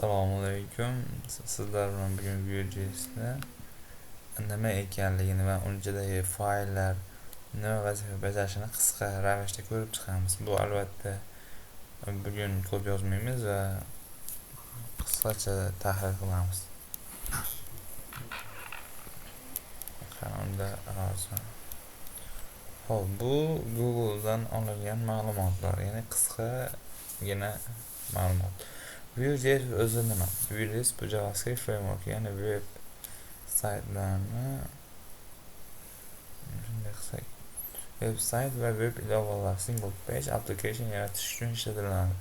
Assalomu alaykum. Sizlar bilan bugun Vue.js'ni nima ekanligini va uni ichidagi fayllar nima vazifa bajarishini qisqa ravishda ko'rib chiqamiz. Bu albatta bugun ko'p yozmaymiz va qisqacha tahlil qilamiz. Unda hozir. Xo'p, bu Google'dan olingan ma'lumotlar, ya'ni qisqagina ma'lumot. Vue.js o'zi nima? Vue.js bu JavaScript framework, ya'ni web saytlarni shunday qilsak, web sayt va web ilovalar single page application yaratish uchun ishlatiladi.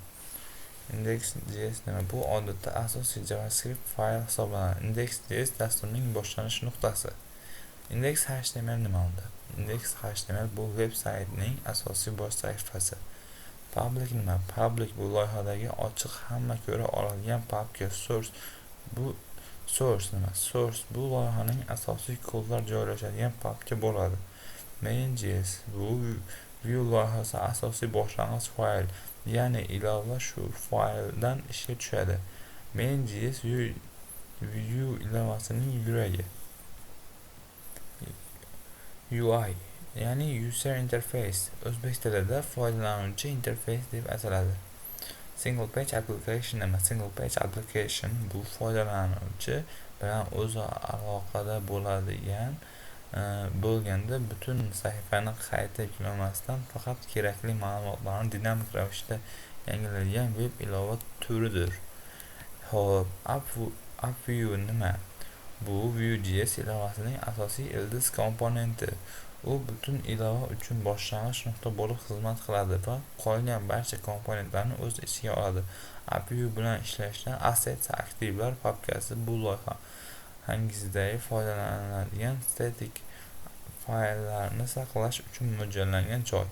Index.js nima? Bu odatda asosiy JavaScript fayl hisoblanadi. Index.js dasturning boshlanish nuqtasi. Index.html nima unda? Index.html bu web saytning asosiy bosh sahifasi. Public nima? Public bu loyihadagi ochiq, hamma ko'ra oladigan papka. Source bu source nima? Source bu loyihaning asosiy kodlar joylashadigan papka bo'ladi. Main.js bu Vue loyihasi asosiy boshlang'ich fayl, ya'ni ilova shu fayldan ishga tushadi. Main.js Vue ilovasining yuragi. UI, ya'ni User Interface, o'zbek tilida foydalanuvchi interfeys deb ataladi. Single Page Application nima? Single Page Application bu foydalanuvchi bilan o'zaro aloqada bo'ladigan bo'lganda butun sahifani qayta yuklamasdan faqat kerakli ma'lumotlarni dinamik ravishda yangilaydigan web ilova turidir. Xo'p, AppView nima? Bu Vue.js ilovasining asosiy ildiz komponenti. U butun ilova uchun boshlang'ich nuqta bo'lib xizmat qiladi va qolgan barcha komponentlarni o'z ichiga oladi. AppView bilan ishlashda Assets aktivlar papkasi bu loyihangizdagi foydalaniladigan statik fayllarni saqlash uchun mo'ljallangan joy.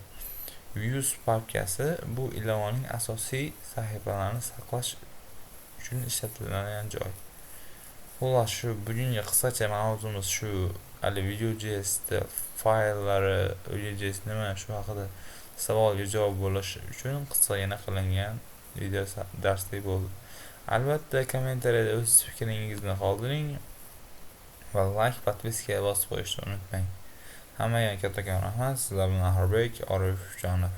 Views papkasi bu ilovaning asosiy sahifalarini saqlash uchun ishlatiladigan joy. Xullas, shu bugungi qisqacha mavzumiz shu. Hali Vue.js'da fayllari, Vue.js nima, shu haqida savolga javob bo'lish uchun qisqagina qilingan video darslik bo'ldi. Albatta, kommentariyada o'z fikringizni qoldiring va like, podpiska bosib qo'yishni unutmang. Hammaga kattakon rahmat. Sizlar bilan Ahrorbek Orifjonov.